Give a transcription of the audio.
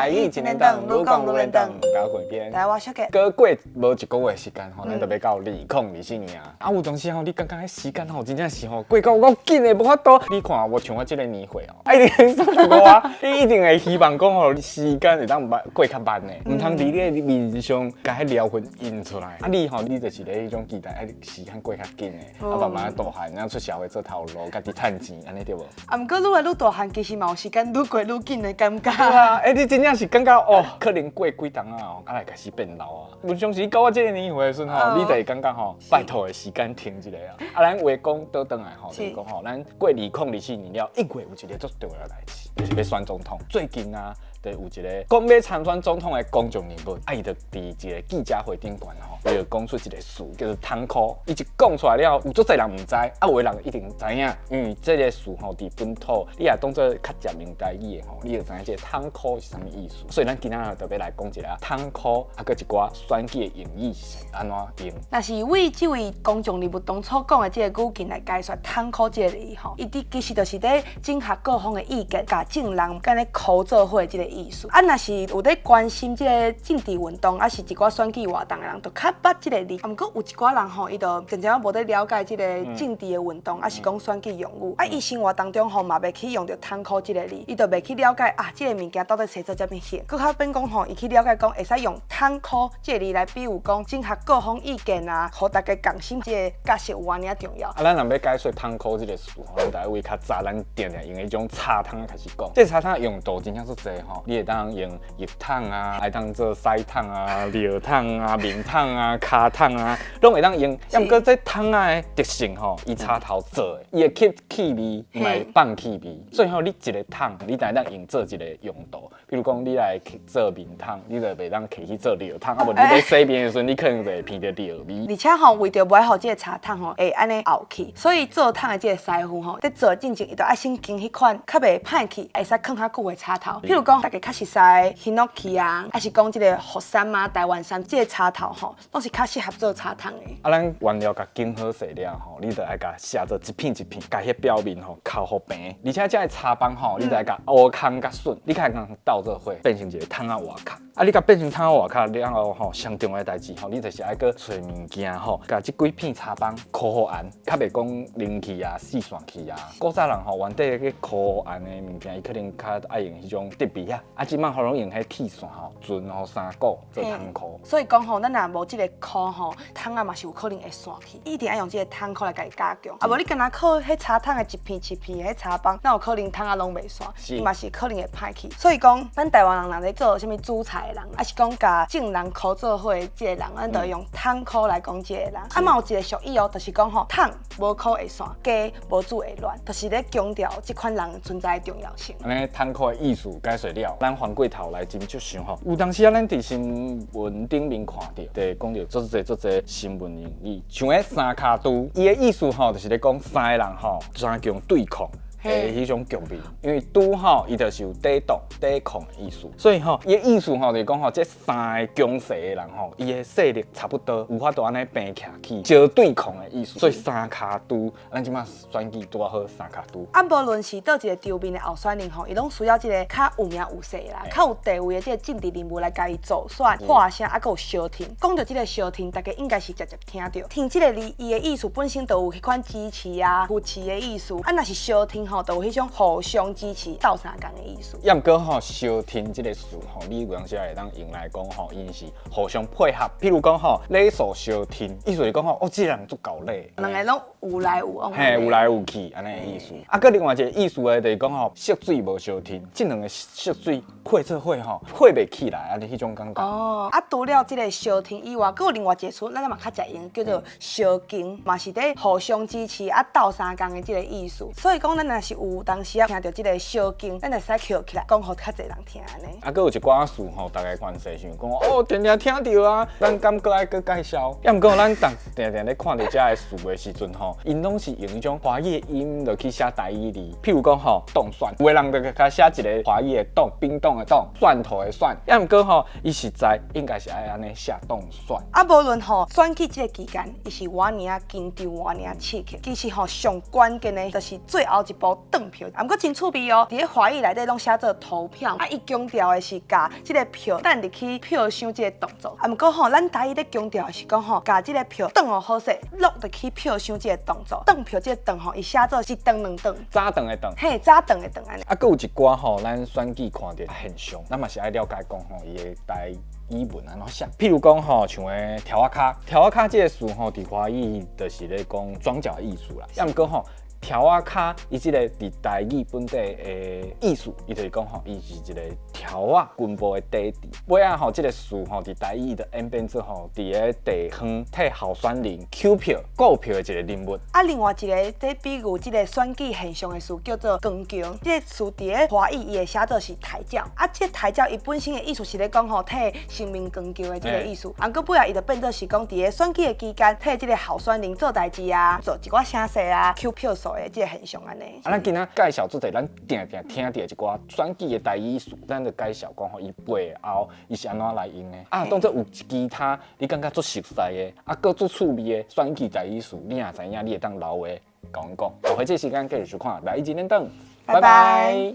台語一連轉，愈講愈連轉，搞鬼邊。來我小姐。閣過無一個月時間吼，咱就欲到2024年啊！啊，有當時吼，你感覺彼時間吼，真正是吼過到夠緊的，無法度。你看我像我這个年歲哦，啊，一定35啊，你一定會希望講吼，時間會當慢過較慢的，毋通佇你的面上共彼療痕印出來。啊，你吼，你就是咧彼種期待，愛時間過較緊的，啊，慢慢大漢，然後出社會做頭路，家己趁錢，按呢對無？啊，毋過愈來愈大漢，其實嘛有時間愈過愈緊的感覺。對啊，欸，你真正是感覺哦，可能過幾冬仔哦，啊來開始變老啊。有當時到我這个年歲的時陣吼，你就會感覺吼，拜託的時間停一下啊。啊，咱話講倒轉來吼，就是講吼，咱過2024年了，1月有一个足重要的代誌，就是欲選總統。最近啊，就有一个講欲參選總統的公眾人物，啊，伊就佇一个記者會頂懸吼，伊就講出一个詞叫做桶箍。伊一講出來了，有足濟人毋知，啊，有的人一定知影，因為這个詞吼佇本土，你若當做較食閩台語的吼，你就知影這个桶箍是啥物意思。所以咱今仔日特別來講一下桶箍，啊，閣一寡選舉的用語是按怎用。若是為這位公眾人物當初講的這个語境來解說桶箍這个字吼，伊佇其實就是咧整合各方的意見，共眾人按呢箍做伙這个意思。啊，若是有咧關心這个政治運動，抑是一寡選舉活動的人，就較捌這个字。啊，毋過有一寡人吼，伊就真正無咧了解這个政治的運動，抑是講選舉用語。啊，伊生活當中吼嘛袂去用著桶箍這个字，伊就袂去了解啊，這个物件到底生做啥物型。閣較免講吼，伊去了解講會使用桶箍這个字來比喻講整合各方意見啊，予大家仝心這个角色有按呢重要。啊，咱若欲解說桶箍這个詞吼，咱就愛為較早咱定定用彼種插桶開始講。這个插桶的用途真正足濟吼，你會當用浴桶啊，會當做屎桶啊、尿桶啊、面桶啊、跤桶啊，攏會當用。啊，毋過這桶仔的特性吼，伊插頭做的，伊會吸氣味，嘛會放氣味。所以吼，你一个桶，你才會當用做一个用途。比如講，你來做面桶，你就袂當摕去做尿桶，啊無你咧洗面的時陣，你可能就會鼻著尿味。而且吼，為著袂予這个柴桶吼會按呢漚去，所以做桶的這个師傅吼，佇做進前，伊就愛先揀彼款較袂歹去，會使囥較久的柴頭。譬如講，大家較熟悉的ヒノキ啊，抑是講這个福杉啊、台灣杉，這个柴頭吼，攏是較適合做柴桶的。啊，咱原料共揀好勢了吼，你就愛共削做一片一片，共彼表面吼烤予平。而且這个柴枋吼，你就愛共烏空佮筍，你較會共鬥做伙，變成一个桶仔外殼。啊，你共變成桶仔外殼了後吼，上重要的代誌吼，你就是愛閣揣物件吼，共這幾片柴枋箍予絚，較袂講冷去啊、四散去啊。古早人吼，原底去箍絚的物件，伊可能較愛用彼種竹篾仔，啊，這擺吼攏用彼鐵線吼，船予三股做桶箍。所以講吼，咱若無這个箍吼，桶仔嘛是有可能會散去，一定愛用這个桶箍來共伊加強。啊，無你干焦靠彼柴桶的一片一片的彼柴枋，哪有可能桶仔攏袂散？伊嘛是可能會歹去。所以講，咱台灣人若咧做啥物煮菜的人，抑是講共眾人箍做伙的這个人，咱就會用桶箍來講這个人。啊，嘛有一个俗語哦，就是講吼，桶無箍會散，家無主會亂，就是咧強調這款人存在的重要性。按呢桶箍的意思解說了，咱翻過頭來真足想吼，有當時啊，咱佇新聞頂面看著，就講著足濟足濟新聞用語，像彼三跤拄，伊的意思吼，就是咧講三个人吼，相共對抗的彼種局面，因為拄吼，伊就是有抵擋、抵抗的意思，所以吼，伊的意思吼就是講吼，這三個強勢的人吼，伊的勢力差不多，有法度按呢平徛起，相對抗的意思。所以三跤拄，咱這擺選舉拄好三跤拄。啊，無論是佗一個場面的候選人吼，伊攏需要這个較有名有勢啦，較有地位的這个政治人物來共伊助選、喊聲，啊，閣有相挺。講著這个相挺，大家應該是常常聽著。挺這个字，伊的意思本身就有彼款支持啊、扶持的意思。啊，若是相挺吼，就有彼種互相支持、鬥相共的意思。抑毋過吼，相挺這个詞吼，你有當時會當用來講吼，𪜶是互相配合。譬如講吼，禮數相挺，意思是講吼，哦，這個人足厚禮。兩个攏有來有往。嘿，有來有去，按呢意思。啊，閣另外一個意思的，就是講吼，色水無相挺，這兩个色水配做伙吼，配袂起來，按呢彼種感覺。哦，啊，除了這个相挺以外，閣有另外一个詞，咱嘛較常用，叫做相敬，嘛是咧互相支持啊鬥相共的這个意思。所以講，咱若是有當時啊聽著這个相敬，咱就會使抾起來講，予較濟人聽按呢。啊，閣有一寡詞吼，逐家關係想講哦，定定聽著啊，咱敢閣愛閣介紹？抑毋過咱逐定定咧看著遮个詞的時陣吼，𪜶攏是用彼種華語的音落去寫台語字。譬如講吼，凍蒜，有的人就共寫一个華語的凍，冰凍的凍，蒜頭的蒜。抑毋過吼，伊實在應該是愛按呢寫凍蒜。啊，無論吼選舉這个期間，伊是偌爾仔緊張，偌爾仔刺激，其實吼上關鍵的，就是最後一步。步轉票。啊，毋過真趣味哦，佇咧華語內底攏寫做投票，啊，伊強調的是共這个票擲入去票箱這个動作。啊，毋過吼，咱台語咧強調的是講吼，共這个票轉予好勢，落入去票箱這个動作。轉票這个轉吼，伊寫做一頓兩頓，早頓的頓。嘿，早頓的頓按呢。啊，閣有一寡吼，咱選舉看著現象，咱嘛是愛了解講吼，伊的台語文按怎寫。譬如講吼，像个柱仔跤，柱仔跤這个詞吼，佇華語就是咧講樁腳的意思啦。啊，毋過吼，柱仔跤伊這个佇台語本底的意思，伊就是講吼，伊是一個柱仔根部的底佇。尾仔吼，這个詞吼，佇台語就演變做吼，佇个地方替候選人抾票、顧票的一個人物。啊，另外一个佇比喻這个選舉現象的詞叫做扛轎，這个詞佇咧華語伊會寫做是抬轎。啊，這个抬轎伊本身的意思是咧講吼，替神明扛轎的這个意思。啊，毋過尾仔伊就變做是講佇咧選舉的期間，替這个候選人做代誌啊，做一寡聲勢啊，抾票數的這个現象按呢。啊，咱今仔介紹做濟，咱定定聽著一寡選舉的台語詞，咱就介紹講吼，伊背後伊是按怎來用的。啊，當做有其他你感覺足熟似的，啊，閣足趣味的選舉台語詞，你若知影，你會當留話共阮講。後回這時間繼續收看，來一連轉，拜拜。